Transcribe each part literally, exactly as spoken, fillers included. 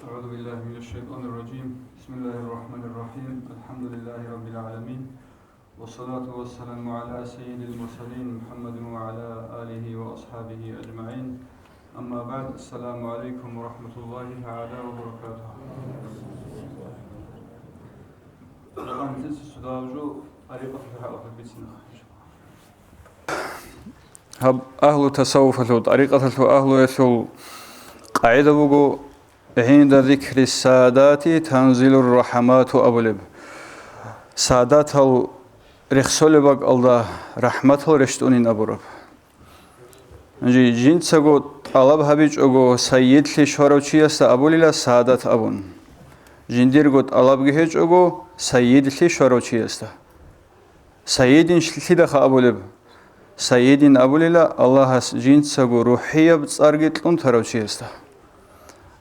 أعوذ بالله من الشيطان الرجيم. بسم الله الرحمن الرحيم. الحمد لله رب العالمين. والصلاة والسلام على سيد المرسلين محمد وعلى آله وأصحابه أجمعين. أما بعد. السلام عليكم ورحمة الله تعالى وبركاته. Гьаб агьлу тасаввуфалъул, тӀарикъаталъул агьлуялъул къагӀида буго, «ГӀинда зикри садати танзилур рахӀамату» абулеб. Садатал рехсолеб бакӀалда рахӀматал рещтӀунин абураб. Жи-, жинцаго тӀалаб гьабичӀого сайидлъи щварав чиясда абулила садат абун. Жиндирго тӀалабги гьечӀого сайидлъи щварав чиясда. Сайидин лъидаха абулеб? Сайидин абулила Аллагьас жинцаго рухӀияб цӀарги кьун тарав чиясда.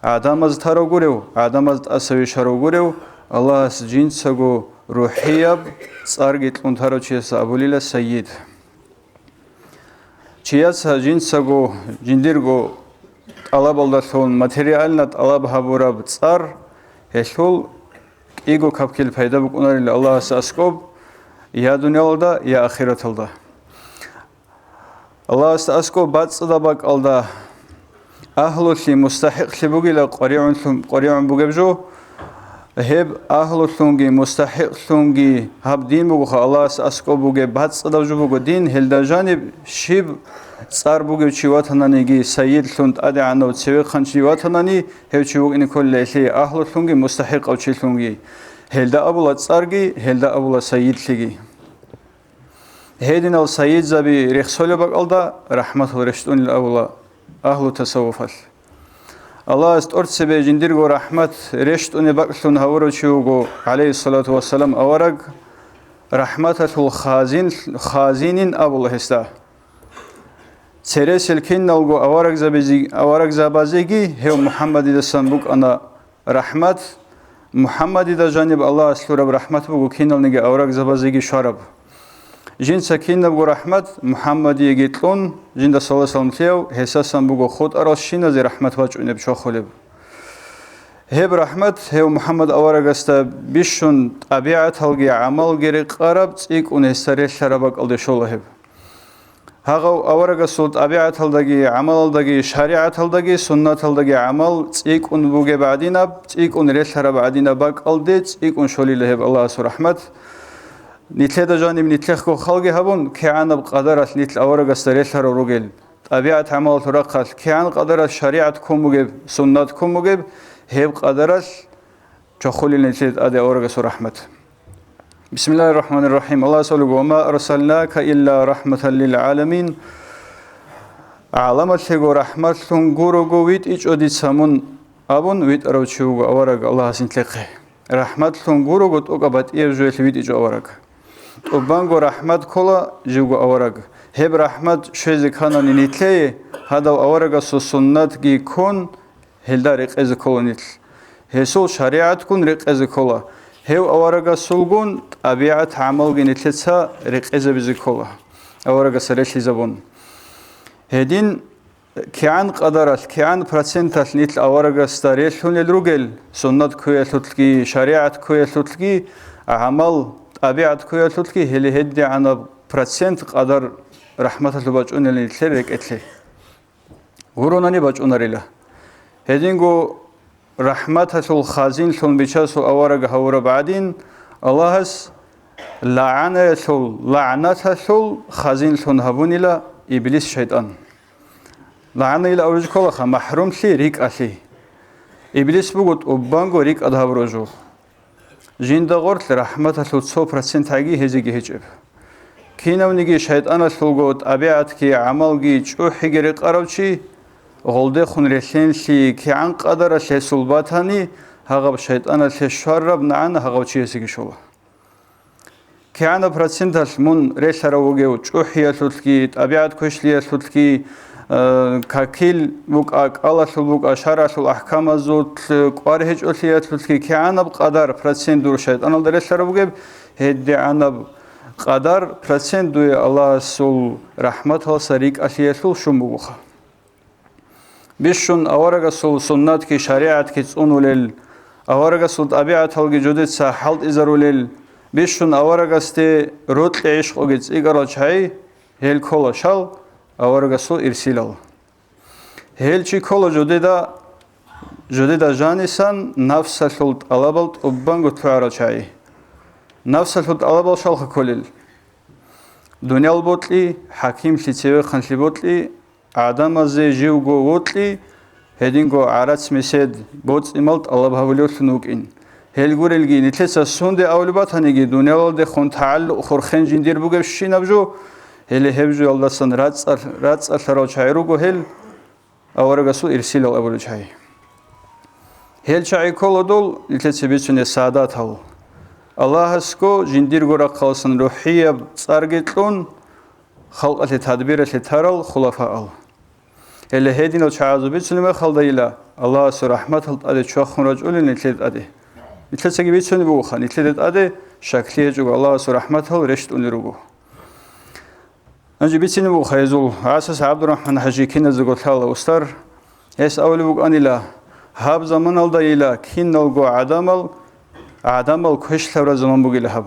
ГӀадамаз тарав гурев, гӀадамаз тӀаса вищарав гурев, Аллагьас жинцаго рухӀияб цӀарги кьун тарав чиясда абулила сайид. Чияс жинцаго жиндирго тӀалабалдалъун материально тӀалаб гьабураб цӀар, гьелъул кӀиго капкил пайда букӀунарила Аллагьасе аскӀоб, я дуниялалда, я ахираталда. Аллагьасе аскӀоб бацӀцӀадаб бакӀалда агьлулъи, мустахӀикълъи бугила къваригӀунлъун-, къваригӀун бугеб жо, гьеб агьлулъунги мустахӀикълъунги гьаб дин бугоха, Аллагьасе аскӀоб бугеб бацӀцӀадаб жо буго дин, гьелда жаниб щиб цӀар бугев чи ватананиги, сайидлъун тӀадегӀанав цевехъан чи ватанани, гьев чи вукӀине кколила гьелъие агьлулъунги мустахӀикъав чилъунги. Гьелда абула цӀарги, гьелда абула сайидлъиги. Гьединал сайидзаби рехсолеб бакӀалда рахӀматал рещтӀунил абула агьлу тасаввуфалъ. Аллагьас тӀоцебе жиндирго рахӀмат рещтӀунеб бакӀлъун гьавурав чи вуго, гӀалайгьиссалату вассалам, авараг, рахӀматалъул хазин, хазинин абула гьесда. Цересел киналго аварагзабизи-, аварагзабазеги гьев МухӀаммадидасан букӀана рахӀмат. МухӀаммадида жаниб Аллагьас лъураб рахӀмат буго киналниги аварагзабазеги щвараб. Жинца кинабго рахӀмат МухӀаммадиеги кьун, жинда саллаллагьу гӀалайгьи вассалам лъияв, гьесасан буго хутӀарал щиназе рахӀмат бачӀунеб чвахулеб. Гьеб рахӀмат гьев МухӀаммад аварагасда бищун тӀабигӀаталги гӀамалги рекъараб цӀикӀкӀун гьесда релълъараб бакӀалде щола гьеб. Гьагъав аварагасул тӀабигӀаталдаги, гӀамалалдаги, шаригӀаталдаги, суннаталдаги гӀамал цӀикӀкӀун бугеб гӀадинаб, цӀикӀкӀун релълъараб гӀадинаб бакӀалде цӀикӀкӀун щолила гьеб Аллагьасул рахӀмат. Нилъеда жаниб нилъехго халги гьабун, кигӀанаб къадаралъ нилъ аварагасда релълъарал ругел, тӀабигӀат-гӀамалалъул рахъалъ кигӀан къадаралъ шаригӀат ккун бугеб, суннат ккун бугеб, гьеб къадаралъ чвахулел нилъер тӀаде аварагасул рахӀмат. Бисмиллагьир рахӀманир рахӀим. Аллагьас абулеб: «Ва ма арсалнака илла рахӀматан лил гӀаламин». ГӀаламалъего рахӀматлъун гурого витӀичӀо дица мун абун витӀарав чи вуго авараг Аллагьас нилъехъе. РахӀматлъун гурого тӀокӀаб батӀияб жоялъе витӀичӀо авараг. ТӀубанго рахӀмат ккола живго авараг. Гьеб рахӀмат щвезе кканани нилъее, гьадав аварагасул суннатги ккун, гьелда рекъезе ккола нилъ. Гьесул шаригӀатгун рекъезе ккола. Гьев аварагасулгун тӀабигӀат-гӀамалги нилъеца рекъезабизе ккола, аварагас релълъизабун. Гьедин кигӀан къадаралъ, кигӀан проценталъ нилъ аварагасда релълъунел ругел, суннат ккуялъулъги, шаригӀат ккуялъулъги, гӀамал, тӀабигӀат ккуялъулъги, гьеле гьедигӀанаб процент къадар рахӀматалъул бачӀунел нилъер рекӀелъе. Гуронани бачӀунарила. Гьединго рахӀматалъул хазинлъун бичасул авараг гьавураб гӀадин, Аллагьас лагӀанаялъул, лагӀнаталъул хазинлъун гьабунила Иблис шайтӀан. ЛагӀанайила авружи кколаха, махӀрумлъи рикӀкӀалъи. Иблис буго тӀубанго рикӀкӀад гьабурав жо. Жинда гъорлъ рахӀматалъул цо процент гӀаги гьезиги гьечӀеб. Кинавниги шайтӀаналъулго тӀабигӀатги гӀамалги чӀухӀиги рекъарав чи, гъолдехун релълъенлъи кигӀан къадаралъ гьесул батани, гьагъаб шайтӀаналъе щвараб нагӀана гьагъав чиясеги щола. КигӀанаб проценталъ мун релълъарав вугев чӀухӀиялъулъги, тӀабигӀат квешлъиялъулъги, э, какил букӀа, кӀалалъул букӀа, шаргӀалъул ахӀкамазулъ кӀвар гьечӀолъиялъулъги кигӀанаб къадар процент дур шайтӀаналда релълъарав вугеб, гьедигӀанаб къадар процент дуе Аллагьасул рахӀматалса рикӀкӀалъиялъул щун бугоха. Бищун аварагасул суннатги шаригӀатги цӀунулел, аварагасул тӀабигӀаталги жодеца хӀалтӀизарулел, бищун аварагасде рокьи гӀишкъуги цӀикӀкӀарал чагӀи, гьел ккола щал аварагасул ирсилал. Гьел чи ккола жодеда, жодеда жанисан нафсалъул тӀалабал тӀубанго лъугӀарал чагӀи. Нафсалъул тӀалабал щалха кколел? Дуниял бокьи, хӀакимлъи цевехъанлъи бокьи, гӀадамазе живго вокьи, гьединго гӀарац-месед, боцӀи-мал тӀалаб гьабулевлъун вукӀин. Гьел гурелги, нилъеца сунде авлу батаниги, дуниялалдехун тагӀаллукъ хурхен жиндир бугебщинаб жо, гьеле гьеб жоялдасан рацӀцӀалъ-, рацӀцӀалъарал чагӀи руго гьел, аварагасул ирсилал абулел чагӀи. Гьел чагӀи ккола дол нилъеца бицунеб саадатал. Аллагьасго жиндирго рахъаласан рухӀияб цӀарги кьун, халкъалъе тадбиралъе тарал хулафаал. Гьеле гьединал чагӀазул бицунеб мехалдайила, Аллагьасул рахӀматал тӀаде чвахун рачӀулел нилъеда тӀаде. Нилъецаги бицунеб бугоха, нилъеда тӀаде щаклъи гьечӀого Аллагьасул рахӀматал рещтӀунел руго. Гьанже бицине буго гьезул гӀасас ГӀабдурахӀман-хӀажи киназего лъала устар. Гьес абулеб букӀанила, гьаб заманалдайила киналго гӀадамал, гӀадамал квешлъабра заман бугила гьаб.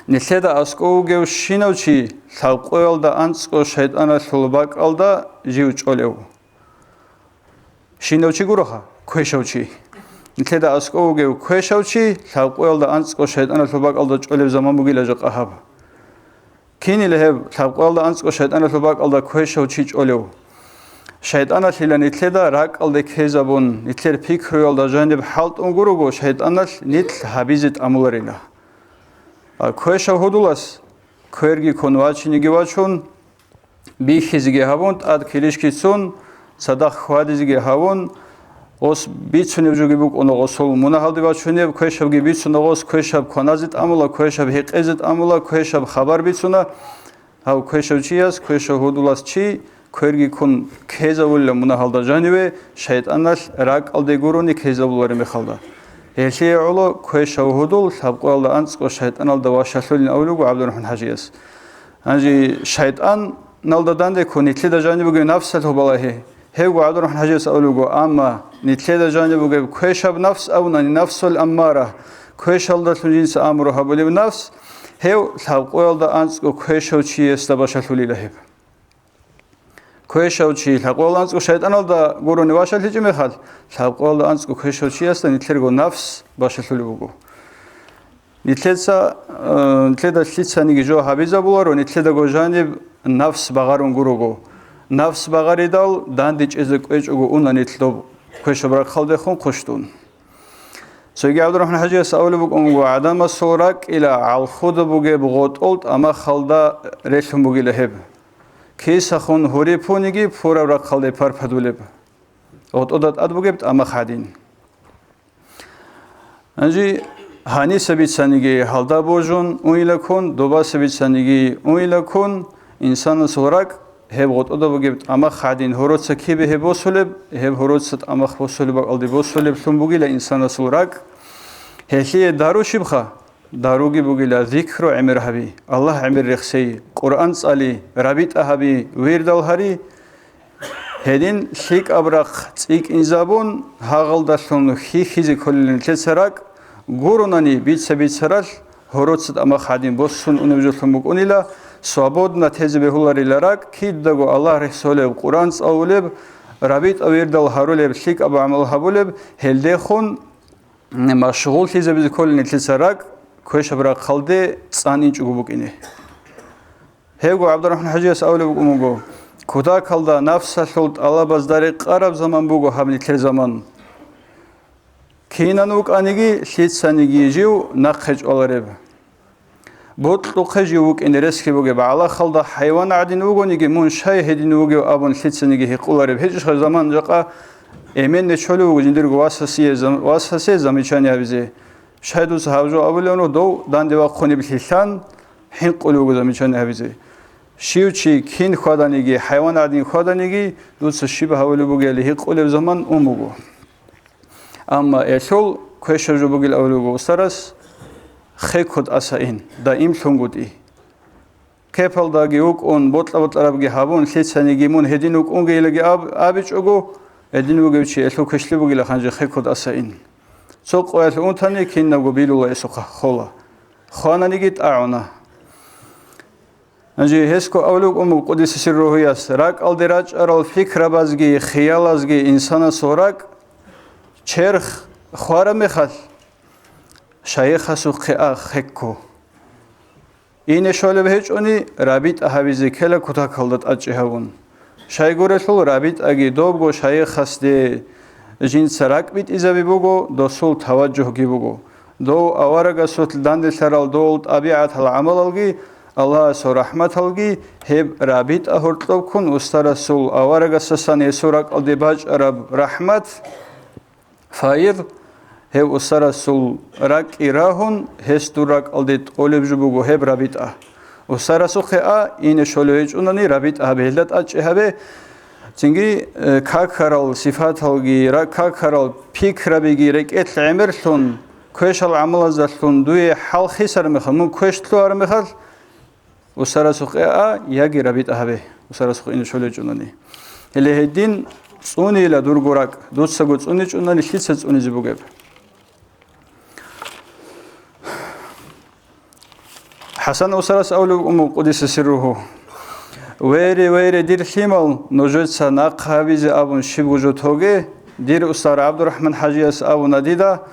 Нилъеда аскӀов вугевщинав чи лъабкъоялда анцӀго шайтӀаналъул бакӀалда жив чӀолев. Щинав чи гуроха, квешав чи. Нилъеда аскӀов вугев квешав чи лъабкъоялда анцӀго шайтӀаналъул бакӀалда чӀолеб заман бугила жакъа гьаб. Кинила гьеб лъабкъоялда анцӀго шайтӀаналъул бакӀалда квешав чи чӀолев? ШайтӀаналъила нилъеда ракӀалде ккезабун, нилъер пикруялда жаниб хӀалтӀун гурого, шайтӀаналъ нилъ гьабизе тӀамуларила. А квешав гьудулас кверги ккун вачинеги вачун, бихьизеги гьабун, тӀад килищги цун, цадахъ хьвадизеги гьавун, гъос бицунеб жоги букӀуна гъосул мунагьалде бачунеб, квешабги бицуна гъос, квешаб кваназе тӀамула, квешаб гьекъезе тӀамула, квешаб хабар бицуна. Гьав квешав чияс, квешав гьудулас чи кверги ккун ккезавулила мунагьалда жаниве, шайтӀаналъ ракӀалде гурони ккезавулареб мехалда. Гьелъие гӀоло квешав гьудул лъабкъоялда анцӀго шайтӀаналда ващалъулин абулеб буго ГӀабдурахӀман-хӀажияс. Гьанже шайтӀаналда данде ккун, нилъеда жаниб бугеб нафсалъул балагьи, гьебго ГӀабдурахӀман-хӀажияс абулеб буго, амма нилъеда жаниб бугеб квешаб нафс абунани, нафсул аммара, квешалдалъун жинца амру гьабулеб нафс, гьев лъабкъоялда анцӀго квешав чиясда бащалъулила гьеб. Квешав чи лъабкъоялда анцӀго шайтӀаналда гурони ващалъичӀеб мехалъ, лъабкъоялда анцӀго квешав чиясда нилъерго нафс бащалъулеб буго. Нилъеца, э, нилъеда лъицаниги жо гьабизабуларо, нилъедаго жаниб нафс багъарун гурого. Нафс багъаридал дандечӀезе кӀвечӀого уна нилъ доб квешаб рахъалдехун хъущтун. Цоги ГӀабдурахӀман-хӀажияс абулеб букӀун буго, гӀадамасул ракӀила гӀалхуда бугеб гъотӀол тӀамахалда релълъун бугила гьеб. Кисахун гьури пуниги пураб рахъалде парпадулеб. ГъотӀода тӀад бугеб тӀамах гӀадин. Гьанже гьаниса бицаниги гьалда божун уйилаккун, добаса бицаниги уйилаккун, инсанасул ракӀ гьеб гъотӀода бугеб тӀамах гӀадин, гьороца кибе гьеб босулеб, гьеб гьороца тӀамах босулеб бакӀалде босулеблъун бугила инсанасул ракӀ. Гьелъие дару щибха? Даруги бугила зикру гӀемер гьаби, Аллагь гӀемер рехсей, Къуръан цӀали, рабитӀа гьаби, вирдал гьари. Гьедин лъикӀаб рахъ цӀикӀкӀинзабун, гьагъалдалъун хьихьизе кколел нилъеца ракӀ, гуронани бица-бицаралъ гьороца тӀамах гӀадин босун унеб жолъун букӀунила, свободно тезе бегьуларила ракӀ, кидаго Аллагь рехсолеб, Къуръан цӀалулеб, рабитӀа вирдал гьарулеб, лъикӀаб гӀамал гьабулеб, гьелдехун машгъуллъизабизе кколел нилъеца ракӀ квешаб рахъалде цӀан инчӀого букӀине. Гьевго ГӀабдурахӀман-хӀажияс абулеб букӀун буго, кутакалда нафсалъул тӀалабазда рекъараб заман буго гьаб нилъер заман. Кинан вукӀаниги, лъицаниги жив нахъе чӀвалареб. Бокьухъе жив вукӀине ресги бугеб, гӀалахалда хӀайван гӀадин вугониги, мун щай гьедин вугев абун лъицаниги гьикъулареб. ГьечӀищха заман жакъа эмен нечолев вуго жиндирго васасие зам-, васасе замечание гьабизе. Щай дуца гьаб жо абулевну, дов данде вахъунеб лъилъан хӀинкъулев вуго замечание гьабизе. Щив чи кин хьваданиги, хӀайван гӀадин хьваданиги, дуца щиб гьабулеб бугели гьикъулеб заман ун буго. Амма элъул квешаб жо бугел абулеб буго устарас, хеккун тӀаса ин, даимлъунгутӀи. кепалдаги вукӀун, бокьа-бокьарабги гьабун, лъицаниги мун гьедин вукӀунгейилаги аб-, абичӀого, гьедин вугев чи гьелъул квешлъи бугила ханже хеккод аса ин. Цо къоялъ унтани кинабго билула гьесухъа хола. Хвананиги тӀагӀуна. Гьанже гьесго авлугъун буго къуддиса сирругьуяс, ракӀалде рачӀарал пикрабазги хиялазги инсанасул ракӀ черх хвараб мехалъ, шайихасухъе а хекко. Ине щолеб гьечӀони, рабитӀа гьабизе ккела кутакалда тӀадчӀи гьавун. Щайгурелъул рабитӀаги добго шайихасде жинца ракӀбитӀизаби буго, досул таваджугьги буго. Дов аварагасулъ данделъарал дол тӀабигӀатал гӀамалалги, Аллагьасул рахӀматалги гьеб рабитӀа гьоркьоб ккун устарасул аварагасасан гьесул ракӀалде бачӀараб рахӀмат, файид, гьев устарасул ракӀги рагьун, гьес дур ракӀалде тӀолеб жо буго гьеб рабитӀа. Устарасухъе а, ине щолев гьечӀунани, рабитӀа гьабе, гьелда тӀадчӀи гьабе. Цинги, э, какарал сифаталги, ра-, какарал пикрабиги рекӀелъ гӀемерлъун, квешал гӀамалаздалъун дуе хӀал хисар мехалъ, мун квеш лъугьар мехалъ, устарасухъе а, яги рабитӀа гьабе, устарасухъе ине щолев гьечӀунани. Гьеле гьедин цӀунейила дурго ракӀ, дуцаго цӀуничӀунани лъица цӀунизе бугеб? ХӀасан устарас абулеб букӀун, къуддиса сирругьу: «Вейре, вейре, дир лъимал, нужеца нахъ гьабизе абун щибго жо тоге, дир устар ГӀабдурахӀман-хӀажияс абуна дида,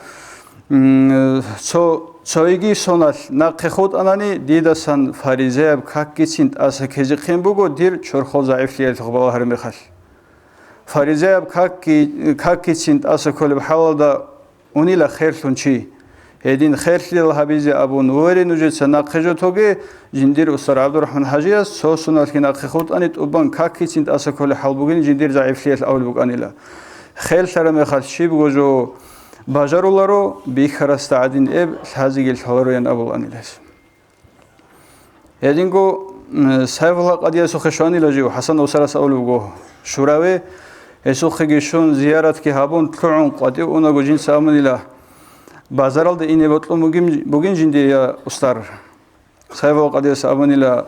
м, цо, цойги соналъ нахъе хутӀанани, дидасан фаризеяб какгицин тӀаса ккезехъин буго дир чорхол загӀифлъиялъухъ балагьараб мехалъ. Фаризеяб какги-, какгицин тӀаса кколеб хӀалалда унила херлъун чи. Гьедин херлъидал гьабизе абун, вейре, нужеца нахъе жо тоге, жиндир устар ГӀабдурахӀман-хӀажияс цо соналъги нахъе хутӀани тӀубан какгицин тӀаса кколеб хӀал бугин жиндир загӀифлъиялъ абулеб букӀанила. Херлъараб мехалъ щибго жо бажаруларо, бихьарасда гӀадин эб лъазеги лъалароян», — абуланила гьес. Гьединго, м, Сайфулла къадиясухъе щванила жив, ХӀасан устарас абулеб буго, шураве, гьесухъеги щун, зияратги гьабун, лъугӀун къватӀив унаго жинца абунила: «Базаралде ине бокьун бугин, бугин жинде, я устар». Сайфулла къадияс абунила: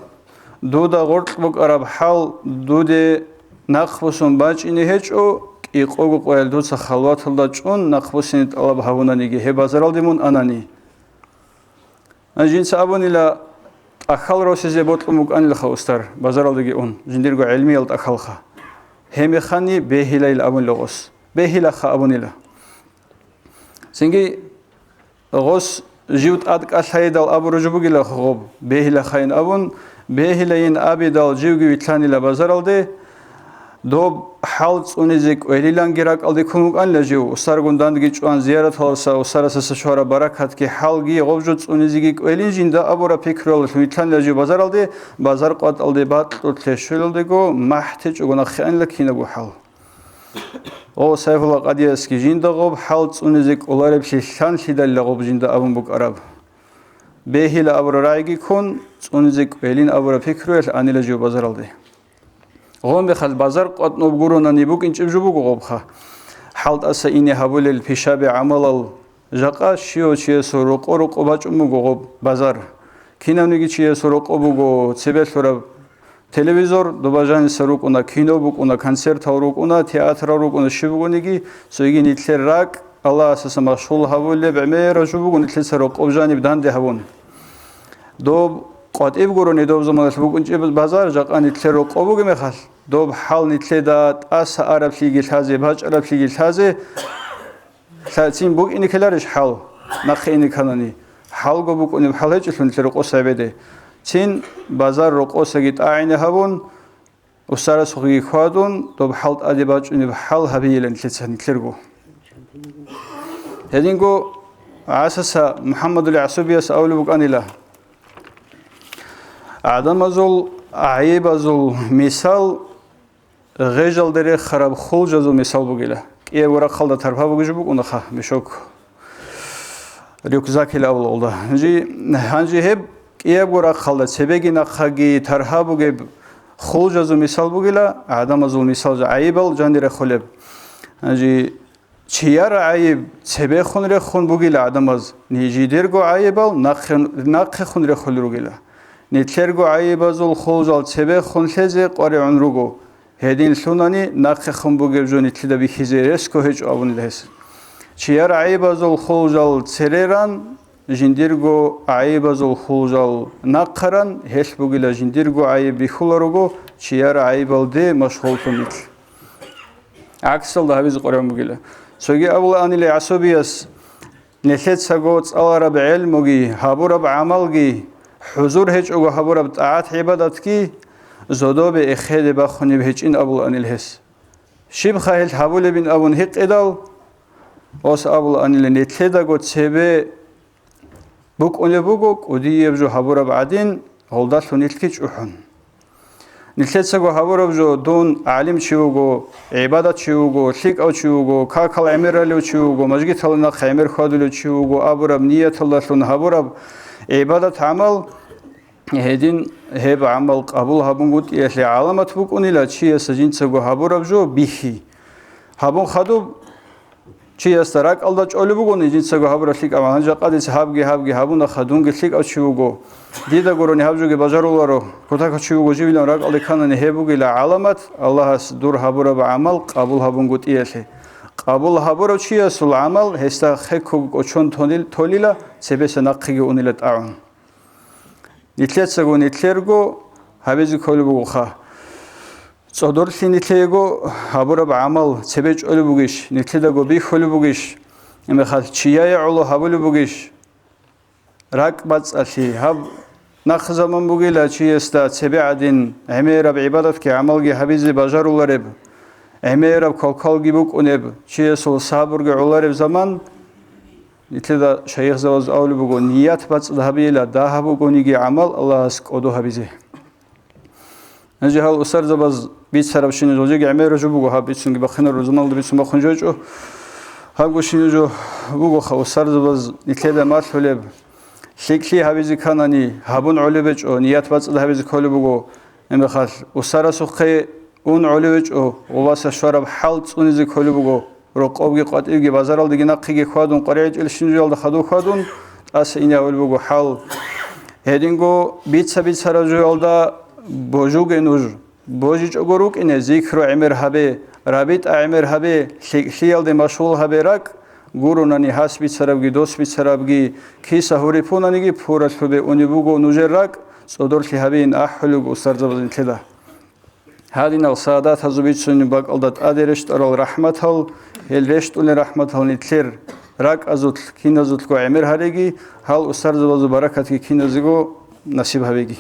«Дуда гъоркь букӀараб хӀал дуде нахъбуссун бачӀине гьечӀо, кӀикъого къоялъ дуца халваталда чӀун нахъбуссине тӀалаб гьабунаниги, гьеб базаралде мун анани». Жинца абунила, тӀахьал росизе бокьун букӀанилаха устар, базаралдеги ун, жиндирго гӀелмиял тӀахьалха. Гьебмехани бегьилайил абунила гъос. Бегьилаха абунила. Цинги гъос жив тӀадкӀалъайидал абураб жо бугилаха гъоб, бегьилахайин абун, бегьилайин абидал живги вилълъанила базаралде, Доб хӀал цӀунизе кӀвелиланги ракӀалде ккун вукӀанила жив, устаргун дандги чӀван, зияраталдаса устарасаса щвараб баракатги хӀалги гъоб жо цӀунизеги кӀвелин жинда абураб пикруялдалъун вилълъанила жив базаралде, базар къватӀалде бакьулъе щвелалдего махӀ течӀого нахъе анила кинабго хӀал. О, Сайфулла къадиясги жинда гъоб хӀал цӀунизе кӀолареблъи лъанлъидалила гъоб жинда абун букӀараб. Бегьила абураб рагӀиги ккун, цӀунизе кӀвелин абураб пикруялъ анила жив базаралде. Гъомехалъ базар къватӀноб гуронани букӀинчӀеб жо буго гъобха. ХӀалтӀаса ине гьабулел пишаби гӀамалал жакъа щивав чиясул рокъо-рокъо бачӀун буго гъоб базар. Кинавниги чиясул рокъо буго цебе лъураб телевизор, доба жаниса рукӀуна, кино букӀуна, концертал рукӀуна, театрал рукӀуна, щиб бугониги, цойги нилъер ракӀ Аллагьасаса машгъул гьабулеб гӀемераб жо буго нилъеца рокъоб жаниб данде гьабун. Доб къватӀиб гурони доб заманалъ букӀинчӀеб базар, жакъа нилъер рокъоб бугеб мехалъ, доб хӀал нилъеда тӀаса араблъиги лъазе, бачӀараблъиги лъазе, лъа-, цин букӀине ккеларищ хӀал, нахъе ине кканани? ХӀалго букӀунеб хӀал гьечӀелъул нилъер рокъоса гьебеде. Цин базар рокъосаги тӀагӀине гьабун, устарасухъеги хьвадун, доб хӀал тӀаде бачӀунеб хӀал гьабейилан нилъеца нилъерго. Гьединго ГӀасаса МухӀаммадул ГӀасубияс абулеб букӀанила: «ГӀадамазул гӀайибазул мисал гъежалде рехараб хулжазул мисал бугила». КӀиябго рахъалда тарпа бугеб жо букӀунаха, мешок, рюкзак ил абулалда. Гьанжи, гьанжи гьеб кӀиябго рахъалда цебеги нахъаги тарпа бугеб хулжазул мисал бугила, гӀадамазул мисал жа-, гӀайибал жанде рехулеб. Гьанжи чияр гӀайиб цебехун рехун бугила гӀадамаз, жидерго гӀайибал нахъе-, нахъехун рехулел ругила. нилъерго гӀайибазул хулжал цебехун лъезе къваригӀун руго, гьедин лъунани нахъехун бугеб жо нилъеда бихьизе ресго гьечӀо абунила гьес. Чияр гӀайибазул хулжал цереран, жиндирго гӀайибазул хулжал нахъаран, гьелъ бугила жиндирго гӀайиб бихьуларого чияр гӀайибалде машгъуллъун нилъ. ГӀаксалда гьабизе къваригӀун бугила. Цоги абулаанила гӀасубияс, нилъецаго цӀалараб гӀелмуги, гьабураб гӀамалги, хӀузур гьечӀого гьабураб тӀагӀат-гӀибадатги зодобе эхеде бахунеб гьечӀин абулаанила гьес. Щибха гьел гьабулебин абун гьикъидал, ос абулаанила, нилъедаго цебе букӀунеб буго кӀудияб жо гьабураб гӀадин, гьелдалъун нилъги чӀухӀун. Нилъецаго гьабураб жо, дун гӀалим чи вуго, гӀибадат чи вуго, лъикӀав чи вуго, какал гӀемералев чи вуго, мажгиталда нахъ гӀемер хьвадулев чи вуго абураб нияталдалъун гьабураб гӀибадат-гӀамал, гьедин гьеб гӀамал къабул гьабунгутӀиялъе гӀаламат букӀунила чиясда жинцаго гьабураб жо бихьи. Гьабун хадуб, чиясда ракӀалда чӀолеб бугони жинцаго гьабураб лъикӀаб гӀамал, гьанже къадица гьабги-гьабги гьабунаха, дунги лъикӀав чи вуго, дида гурони гьаб жоги бажаруларо, кутакав чи вуго жибилан ракӀалде кканани, гьеб бугила гӀаламат Аллагьас дур гьабураб гӀамал къабул гьабунгутӀиялъе. Къабул гьабурав чиясул гӀамал гьесда хеккого кӀочон тонил-, толила, цебеса нахъеги унила тӀагӀун. Нилъецаго нилъерго гьабизе кколеб бугоха. ЦӀодорлъи нилъего гьабураб гӀамал цебе чӀолеб бугищ, нилъедаго бихьулеб бугищ, гӀемерал чияе гӀоло гьабулеб бугищ? РакӀбацӀцӀалъи. Гьаб нахъ заман бугила чиясда цебе гӀадин гӀемераб гӀибадатги гӀамалги гьабизе бажарулареб, гӀемераб квалквалги букӀунеб, чиясул сабурги гӀолареб заман. Нилъеда шайихзабаз абулеб буго, ният бацӀцӀад гьабейила, дагьаб бугониги гӀамал Аллагьас кӀодо гьабизе. Гьанже гьал устарзабаз бицарабщина, жожеги гӀемераб жо буго, гьаб бицунги бахъинараб заманалда бицун бахъун жойчӀо. Гьабго щина жо бугоха, устарзабаз нилъеда малъулеб, лъикӀлъи гьабизе кканани, гьабун гӀолеб гьечӀо, ният бацӀцӀад гьабизе кколеб буго, гьебмехалъ устарасухъе ун гӀолеб гьечӀо, уласа щвараб хӀал цӀунизе кколеб буго. Рокъобги къватӀибги базаралдеги нахъеги хьвадун, къваригӀичӀел щинжуялда хадув хьвадун, тӀаса ине гьавулеб буго хӀал. Гьединго бица-бицараб жоялда божуге нуж. БожичӀого рукӀине, зикру гӀемер гьабе, рабитӀа гӀемер гьабе, лъикӀлъиялде машгъул гьабе ракӀ, гуронани гьас бицарабги, дос бицарабги, киса гьури пунаниги пуралъубе унеб буго нужер ракӀ, цӀодорлъи гьабейин ахӀулеб устарзабаз нилъеда. Гьадинал саадатазул бицунеб бакӀалда тӀаде рещтӀарал рахӀматал, гьел рещтӀунел рахӀматал нилъер ракӀазулъ киназулъго гӀемер гьареги, гьал устарзабазул баракатги киназего насиб гьабеги.